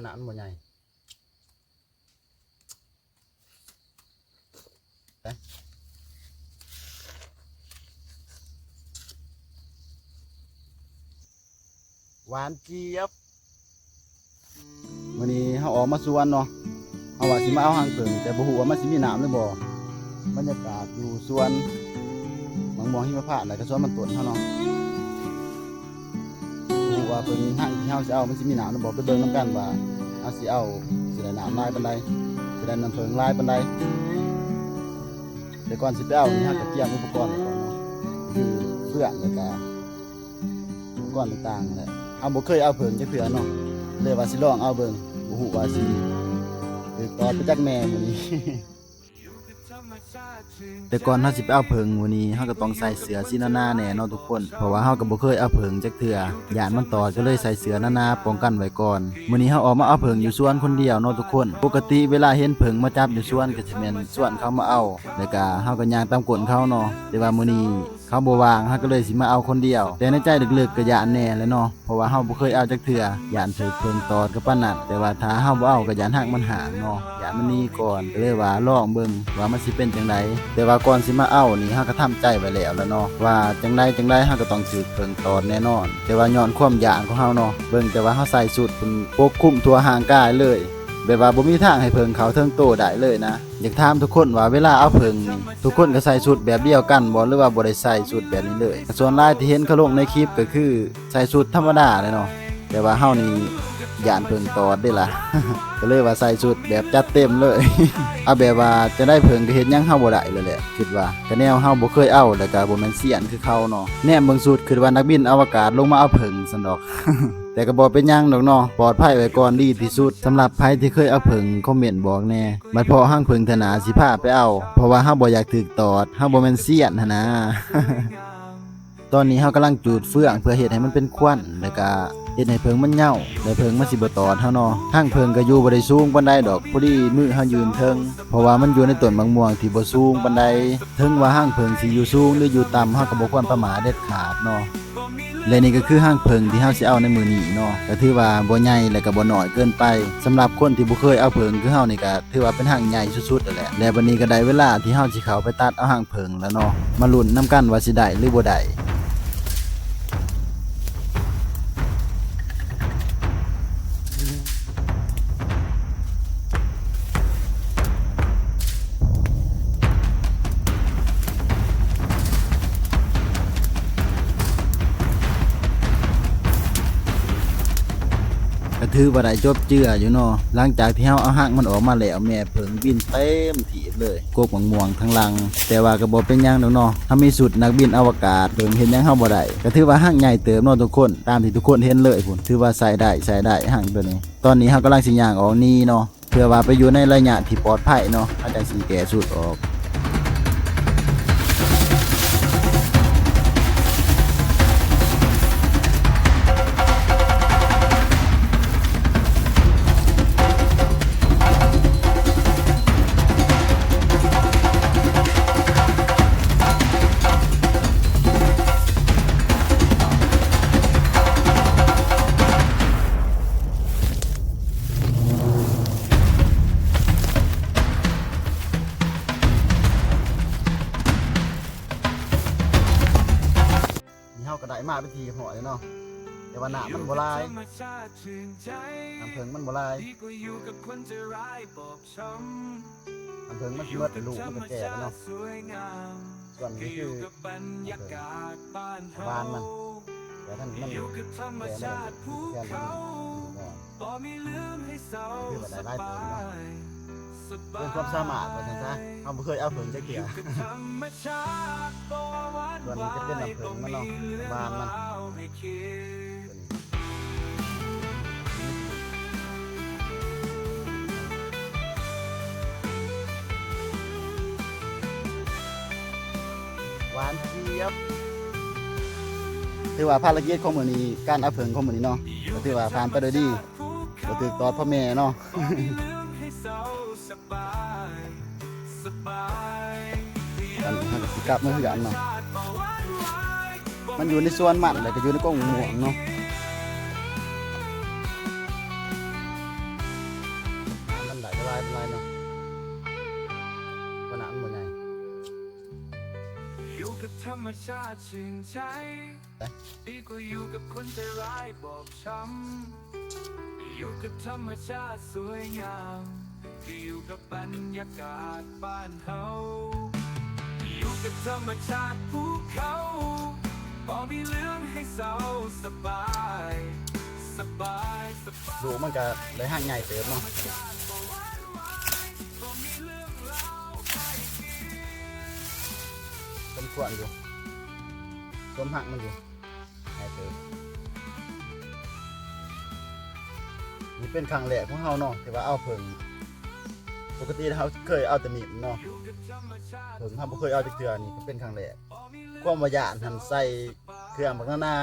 ຂະໜາດມັນບໍ່ໃຫຍ່. ຫວານຈຽບ. ມື້ນີ້ເຮົາອອກມາສວນເນາະ, ເຮົາວ່າຊິມາເອົາຮັງເຜິ້ງ ແຕ່ບໍ່ຮູ້ວ່າມັນຊິມີນ້ຳຫຼືບໍ່. ບັນຍາກາດຢູ່ສວນໝາກມ່ວງຫິມະພານ ແລ້ວກໍສວນມັນຕົ້ນເຮົາເນາະ. ບໍ່ຮູ້ວ່າເພິ່ນ ຮັງທີ່ເຮົາຊິເອົາມັນຊິມີນ້ຳຫຼືບໍ່, ໄປເບິ່ງນຳກັນວ່າເຮົາຊິເອົາ ຊິໄດ້ນ້ຳຫຼາຍປານໃດ, ຊິໄດ້ນ້ຳເຜິ້ງຫຼາຍປານໃດ. ແຕ່ກ່ອນຊິໄປເອົານີ້ ເຮົາກໍກຽມອຸປະກອນໄວ້ກ່ອນເນາະ, ຄືເຟືອງ ແລ້ວກໍອຸປະກອນຕ່າງໆແຫຼະ. ເຮົາບໍ່ເຄີຍເອົາເຜິ້ງຈັກເທື່ອເນາະ, ເລີຍວ່າຊິລອງເອົາເບິ່ງ, ບໍ່ຮູ້ວ່າຊິຖືກຕອດໄປຈັກແນ່ມື້ນີ້. ແຕ່ກ່ອນເຮົາຊິໄປເອົາເຜິ້ງມື້ນີ້ ເຮົາກໍຕ້ອງໃສ່ເສື້ອສີໜາໆແດ່ເນາະທຸກຄົນ, ເພາະວ່າເຮົາກໍບໍ່ເຄີຍເອົາເຜິ້ງຈັກເທື່ອ, ຢ້ານມັນຕອດ ກໍເລີຍໃສ່ເສື້ອໜາໆປ້ອງກັນໄວ້ກ່ອນ. ມື້ນີ້ເຮົາອອກມາເອົາເຜິ້ງຢູ່ສວນຄົນດຽວເນາະທຸກຄົນ. ປົກກະຕິເວລາເຫັນເຜິ້ງມາຈັບຢູ່ສວນ ກໍຊິແມ່ນຊວນເຂົາມາເອົາ, ແລ້ວກໍເຮົາກໍຍ່າງຕາມກົ້ນເຂົາເນາະ, ແຕ່ວ່າມື້ນີ້ເຂົາບໍ່ວ່າງ ເຮົາກໍເລີຍຊິມາເອົາຄົນດຽວ. ແຕ່ໃນໃຈເລິກໆກໍຢ້ານແດ່ແຫຼະເນາະ, ເພາະວ່າເຮົາບໍ່ເຄີຍເອົາຈັກເທື່ອ, ຢ້ານຖືກເຜິ້ງຕອດກໍປານນັ້ນ. ແຕ່ວ່າຖ້າເຮົາບໍ່ເອົາກໍຢ້ານຮັກມັນຫ້າງເນາະ, ຢ້ານມັນໜີກ່ອນ, ກໍເລີຍວ່າລອງເບິ່ງວ່າມັນຊິເປັນຈັ່ງໃດ. ແຕ່ວ່າກ່ອນຊິມາເອົານີ້ ເຮົາກໍທຳໃຈໄວ້ແລ້ວລະເນາະ, ວ່າຈັ່ງໃດຈັ່ງໃດເຮົາກໍຕ້ອງຖືກເຜິ້ງຕອດແນ່ນອນ. ແຕ່ວ່າຍ້ອນຄວາມຢ້ານຂອງເຮົາເນາະ, ເບິ່ງແຕ່ວ່າເຮົາໃສ່ຊຸດ ປົກຄຸມທົ່ວຮ່າງກາຍເລີຍ, ແບບວ່າບໍ່ມີທາງໃຫ້ເຜິ້ງເຂົ້າເຖິງໂຕໄດ້ເລີຍນະ. ຢາກຖາມທຸກຄົນວ່າເວລາເອົາເຜິ້ງນີ້ ທຸກຄົນກໍໃສ່ຊຸດແບບດຽວກັນບໍ່ ຫຼືວ່າບໍ່ໄດ້ໃສ່ຊຸດແບບນີ້ເລີຍ? ສ່ວນຫຼາຍທີ່ເຫັນເຂົາລົງໃນຄລິບກໍຄືໃສ່ຊຸດທຳມະດາແຫຼະເນາະ, ແຕ່ວ່າເຮົານີ້ຢ້ານເຜິ້ງຕອດເດ້ລະ ກໍເລີຍວ່າໃສ່ຊຸດແບບຈັດເຕັມເລີຍ. ເອົາແບບວ່າຈັ່ງໃດເຜິ້ງກໍເຮັດຫຍັງເຮົາບໍ່ໄດ້ເລີຍແຫຼະ ຄິດວ່າ. ກະແນວເຮົາບໍ່ເຄີຍເອົາ ແລ້ວກະບໍ່ແມ່ນຊຽນຄືເຂົາເນາະ, ແນມເບິ່ງຊຸດ ຄິດວ່ານັກບິນອະວະກາດລົງມາເອົາເຜິ້ງຊັ້ນດອກ. ແຕ່ກໍບໍ່ເປັນຫຍັງດອກເນາະ, ປອດໄພໄວ້ກ່ອນດີທີ່ສຸດ. ສຳລັບໃຜທີ່ເຄີຍເອົາເຜິ້ງ ຄອມເມັນບອກແດ່, ບັດພໍ້ຮັງເຜິ້ງເທື່ອໜ້າຊິພາໄປເອົາ, ເພາະວ່າເຮົາບໍ່ຢາກຖືກຕອດ, ເຮົາບໍ່ແມ່ນຊຽນຫັ້ນນາ. ຕອນນີ້ເຮົາກຳລັງຈູດເຟືອງເພື່ອເຮັດໃຫ້ມັນເປັນຄວັນ, ແລ້ວກະເຮັດໃຫ້ເຜິ້ງມັນເຫຍົາວ, ແລ້ວເຜິ້ງມັນຊິບໍ່ຕອດເຮົາເນາະ. ຮັງເຜິ້ງກໍຢູ່ບໍ່ໄດ້ສູງປານໃດດອກ, ພໍດີມືເຮົາຍື່ນເຖິງ, ເພາະວ່າມັນຢູ່ໃນຕົ້ນໝາກມ່ວງທີ່ບໍ່ສູງປານໃດ. ເຖິງວ່າຮັງເຜິ້ງຊິຢູ່ສູງ ຫຼື ຢູ່ຕ່ຳ ເຮົາກໍບໍ່ຄວນປະໝາດເດັດຂາດເນາະ. ແລະ ນີ້ກໍຄືຮັງເຜິ້ງທີ່ເຮົາຊິເອົາໃນມື້ນີ້ເນາະ, ກໍຖືວ່າບໍ່ໃຫຍ່ ແລະ ກໍບໍ່ນ້ອຍເກີນໄປ. ສຳລັບຄົນທີ່ບໍ່ເຄີຍເອົາເຜິ້ງຄືເຮົານີ້ ກໍຖືວ່າເປັນຮັງໃຫຍ່ສຸດໆແລ້ວແຫຼະ. ແລະ ບັດນີ້ກໍໄດ້ເວລາທີ່ເຮົາຊິເຂົ້າໄປຕັດເອົາຮັງເຜິ້ງແລ້ວເນາະ, ມາລຸ້ນນຳກັນວ່າຊິໄດ້ ຫຼື ບໍ່ໄດ້. ກໍຖືວ່າໄດ້ຈົບເຈື່ອຢູ່ເນາະ, ຫຼັງຈາກທີ່ເຮົາເອົາຮັງມັນອອກມາແລ້ວ, ແມ່ເຜິ້ງບິນເຕັມທີ່ເລີຍ ກົກໝາກມ່ວງທາງຫຼັງ. ແຕ່ວ່າກໍບໍ່ເປັນຫຍັງດອກເນາະ, ເຮົາມີຊຸດນັກບິນອະວະກາດ, ເຜິ້ງເຮັດຫຍັງເຮົາບໍ່ໄດ້. ກໍຖືວ່າຮັງໃຫຍ່ເຕີບເນາະທຸກຄົນ, ຕາມທີ່ທຸກຄົນເຫັນເລີຍພຸ້ນ, ຖືວ່າໃຊ້ໄດ້, ໃຊ້ໄດ້ຮັງໂຕນີ້. ຕອນນີ້ເຮົາກຳລັງຊິຍ່າງອອກໜີເນາະ, ເພື່ອວ່າໄປຢູ່ໃນໄລຍະທີ່ປອດໄພເນາະ, ເຮົາຈັ່ງຊິແກ້ຊຸດອອກ. ນີ້ເຮົາກໍໄດ້ມາເປັນທີ່ຮຽບຮ້ອຍແລ້ວເນາະ, ແຕ່ວ່ານ້ຳມັນບໍ່ຫຼາຍ, ນ້ຳເຜິ້ງມັນບໍ່ຫຼາຍ. ນ້ຳເຜິ້ງມັນຊິໝົດ ລູກມັນກໍແກ່ແລ້ວເນາະ. ສ່ວນນີ້ຄືນ້ຳເຜິ້ງ ຫວານມັນ, ແຕ່ທັງມັນແກ່ມາແລ້ວ ແກ່ມາແລ້ວ ຖືວ່າໄດ້ຫຼາຍເຕີບເນາະ. ເປັນຄວາມສາມາດວ່າຊັ້ນຊະ, ເຮົາບໍ່ເຄີຍເອົາເຜິ້ງຈັກເທື່ອ. ສ່ວນນີ້ຈະເປັນນ້ຳເຜິ້ງມັນເນາະ, ຫວານມັນ. ຫວານຈຽບ. ຖືວ່າພາລະກິດຂອງມື້ນີ້, ການເອົາເຜິ້ງຂອງມື້ນີ້ເນາະ, ກໍຖືວ່າຜ່ານໄປໂດຍດີ, ບໍ່ຖືກຕອດພໍ່ແມ່ເນາະ. ອັນນີ້ເຮົາກໍຊິກັບມາຄືກັນເນາະ, ມັນຢູ່ໃນສວນມັນ ແລ້ວກໍຢູ່ໃນກົກໝາກມ່ວງເນາະ. ກັບທຳມະຊາດຊື່ນໃຈ ດີກວ່າຢູ່ກັບຄົນໃຈຮ້າຍບອບຊ້ຳ. ຢູ່ກັບທຳມະຊາດສວຍງາມ ຢູ່ກັບບັນຍາກາດບ້ານເຮົາ. ຢູ່ກັບທຳມະຊາດພູເຂົາ ບໍ່ມີເລື່ອງໃຫ້ເສົ້າ ສະບາຍ ສະບາຍ ສະບາຍ. ລູກມັນກະໄດ້ຮັກໃຫຍ່ເຕີບເນາະ ສົມຄວນຢູ່ ສົມຮັກມັນຢູ່ ໃຫຍ່ເຕີບ. ນີ້ເປັນຄັ້ງແລກຂອງເຮົາເນາະ ທີ່ວ່າເອົາເຜິ້ງ. ປົກກະຕິເຮົາເຄີຍເອົາແຕ່ມີດເນາະ ເຜິ້ງເຮົາບໍ່ເຄີຍເອົາຈັກເທື່ອ ນີ້ເປັນຄັ້ງແລກ. ຄວາມວ່າຢ້ານຫັ້ນ ໃສ່ເຄື່ອງບັກນານາ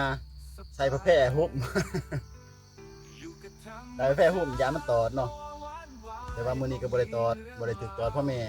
ໃສ່ຜ້າແພຫົບ ໃສ່ຜ້າແພຫຸ້ມ ຢ້ານມັນຕອດເນາະ. ແຕ່ວ່າມື້ນີ້ກໍບໍ່ໄດ້ຕອດ ບໍ່ໄດ້ຖືກຕອດພໍ່ແມ່